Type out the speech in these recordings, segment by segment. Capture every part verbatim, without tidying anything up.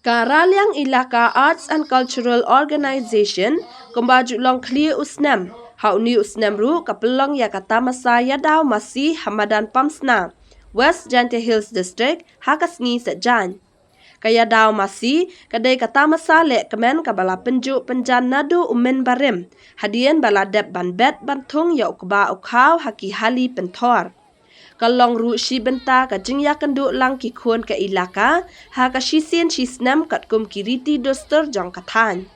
Ka Raliang Elaka Arts and Cultural Organization kumba ju long khlieh u snem, ha une u snem ruh ka pynlong ïa ka tamasa Ïadaw Masi ha madan Pamsna, West Jaintia Hills District, ha ka sngi Saitjaiñ. Ka Ïadaw Masi ka dei ka tamasa lehkmen kaba la pynjuh pynjan naduh u mynbarim, hadien ba la dep ban bet ban thung ïa u kba u khaw ha ki hali pynthor. Ka long ruh shi bynta ka jingïakynduh lang ki khun ka elaka ha ka shisien shi snem katkum ki riti dustur jong ka thaiñ.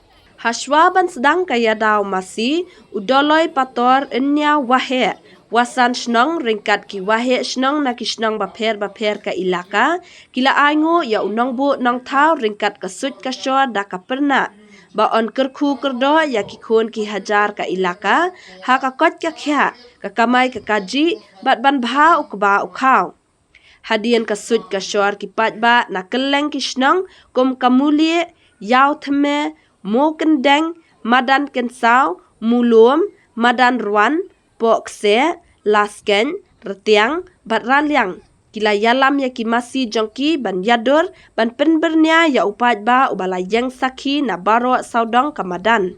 Hashwa ban sdang ka Ïadaw Masi, u Doloi Pator Ynñiaw Waheh, wasan shnong ryngkat ki waheh shnong na ki shnong bapher bapher ka elaka ki la ainguh ïa u nongbuh nongthaw ryngkat ka suit ka shor da ka pyrnah ba yn kyrkhu kyrdoh ïa ki khun ki hajar ka elaka ha ka koit ka khiah, ka kamai ka kajih bad ban bha u kba u khaw. Hadien ka suit ka shor ki paidbah na kylleng ki shnong kum ka Mulieh, Ïawthymme, Mawkyndeng, madan Kynsaw, Mulom, madan Rwan, Pohkseh, Laskeiñ, Rtiang bad Raliang ki la ïalam ïa ki masi jong ki ban ïadur ban pynbyrngia ïa u paidbah uba la ïeng sakhi na baroh sawdong ka madan.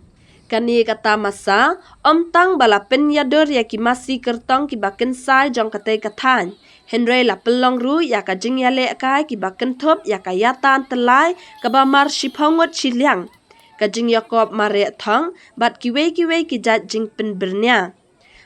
Kane ka tamasa ym tang ba la pynïadur ïa ki masi kyrtong kiba kynsai jong katei ka thaiñ, hynrei la pynlong ruh ïa ka jingïalehkai kiba kynthup ïa ka ïatan tyllai kaba mar shiphew ngut shiliang, ka jingïakop mareh thong bad kiwei kiwei ki jait jingpynbyrngia.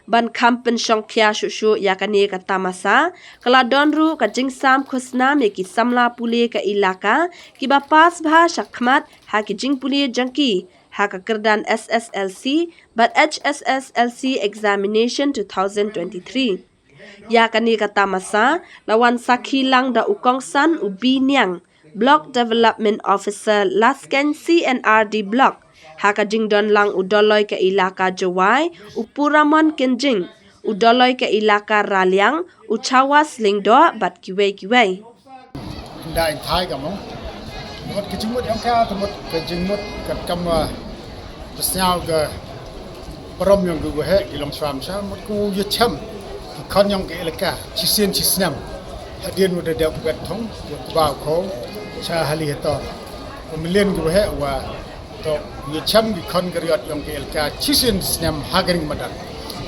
Ban kham pynshongkhia shuh shuh ïa kane ka tamasa, ka la don ruh ka jingsam khusnam ïa ki samla pule ka elaka kiba pass bha shakhmat ha ki jingpule jong ki ha ka kyrdan S S L C bad H S S L C examination two thousand twenty-three. Ïa kane ka tamasa la wan sakhi lang da u kongsan u Biniang, Block Development Officer Laskeiñ C and R D Block, ha ka jingdon lang u Doloi ka elaka Jowai u Puramon Kynjing, u Doloi ka elaka Raliang u Chawas Lyngdoh bad kiwei kiwei. Nda in thai ka mo. Mut ka jingmut ïong ka, mut ka jingmut ka kam, uh, ka sñiaw ka parom ïong ka waheh ki long shwa msha, mut ku ïa chem ki khon ïong ka elaka shisien shisnem. Hadien u da dep wet thong ïa u kba u khaw sha hali hator. Ka mlien ka waheh wa to ïa chem ki khon ka riot ïong ka elaka shisien snem ha kane ka madan.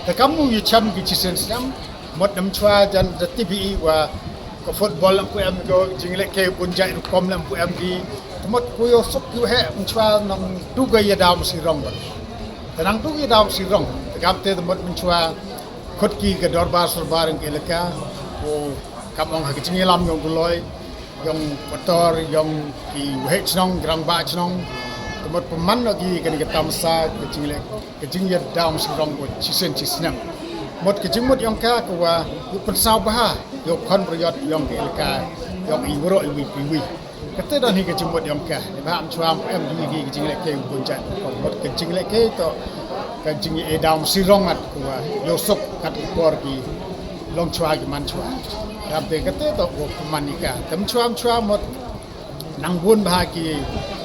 Te kam u ïa chem ki shisien snem, mut nam chwa jan da T V E wa ka football lam pu em ko, jingleh ke bun jai rukom lam pu em ki. Te mut ku ïa suk ki waheh nam chwa nang du ka ïa daw masi rong ba. Te nang du ka ïa daw masi rong. Te kam te, te mut nam chwa khut ki ka dorbar sorbar ïong ka elaka. Ko kam ong ha ka jingïalam ïong ka loi, ïong pator, ïong ki waheh chnong, ki rangbah chnong. Te mut pynman noh ki kane ka tamasa ka jingleh ka jingïa daw masi rong ko shisien shisnem. Mut ka jingmut ïong ka ka wa u pynsñiaw bha ïa u khon ba riot ïong ka elaka, ïong i waroh i wi i wi. Kata don hi ka jingmut ïong ka. Ni ba am chwa am em hi ki ka jingleh ke u bun jait. Mut ka jingleh ke to ka jingïa daw masi rong at ka wa ïa suk kat ki por ki long chwa ki man chwa. Ram te kata to ko pynman ni ka. Te am chwa am chwa mut nang bun bha ki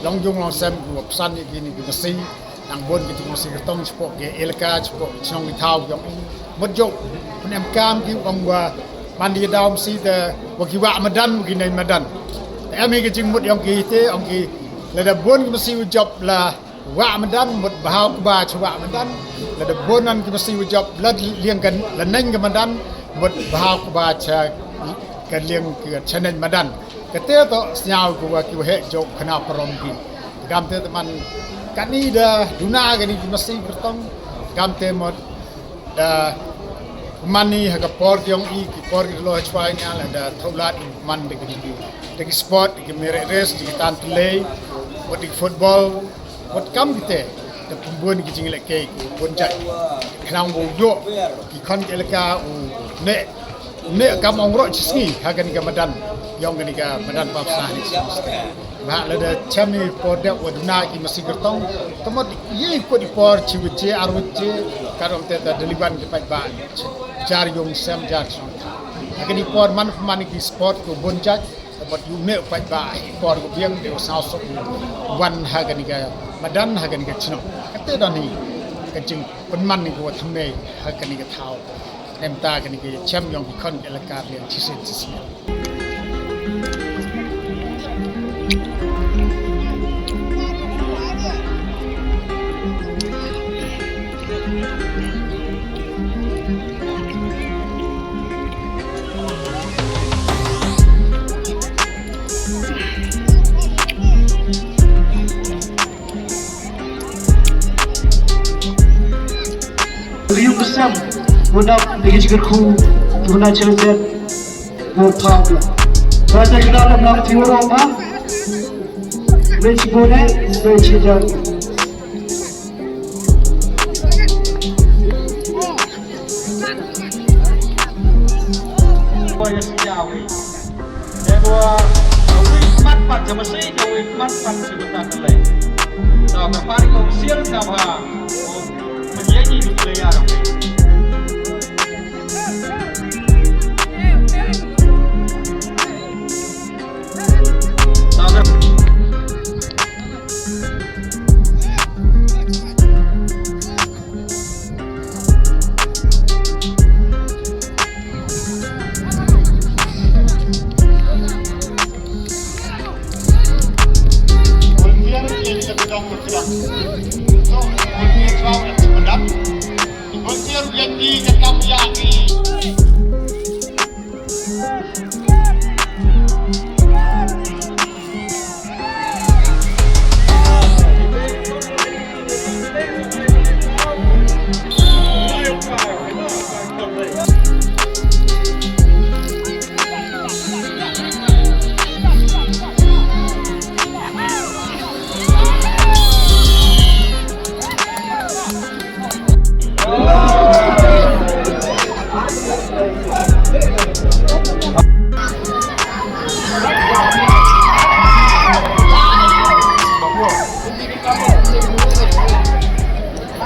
long jung long sem ki wa pynsan ïa kine ki masi. Nang bun ki jingmasi kyrtong shapoh ki elaka, shapoh ki chnong ki thaw ki ong. Mut jong pynemkam ki ong wa man ïa daw masi te wa ki wah madan, wa ki neng madan. Te em hi ki jingmut ïong ki te, ong ki lada bun ki masi u jop la wah madan, mut bha u kba cha wah madan. Lada bun ki masi u jop la lieng ka, la neng ka madan, mut bha u kba cha ka lieng ka cha neng madan. Kata to sñiaw ka wa ki waheh jong khynnah parom ki. Kam te te man kani da duna kani ki masi kyrtong. Kam te mut da man ni ha ka por ki ong i ki por ki lo ha chwa ni la da tholat i man da kani ki. Da ki sport, da ki merit race, da ki tan tlei, mut da ki football, mut kam kite. Da pynbun ki jingleh ke ki bun jait. Khnang u ïoh ki khon ki elaka u ne ne kam ong roh chi sngi ha kani ka madan, ïong kani ka madan Pamsna ni. Ba lada chem i por dep wa duna ki masi kyrtong, te mut ïa i kut i por chi waje ar waje, ka dong te ta deliwan ki paidbah jar ïong sem jar chong. Ha kani por man man ki sport ko bun jait, te mut ïa u ne u paidbah i por ko biang de u saw sok wan ha kani ka madan ha kani ka chnong. Kate don hi ka jingpynman ni ko wa thymmai ha kani ka thaw. Nemta kani ka chem ïong ki khon ki elaka liang chisien chisien. Riung Ksem, u nap da ki jingkyrkhu, u na challenges, u phaw la. Ba ta kna lam lam ti waro ma. Rich bone, rich jan. Boy, yes, yeah, we. Dei ba, uh, wi mat pat jam masi, dei wi mat pat jam masi. Tau ka pari kong sial ka ba, oh, menyanyi di player.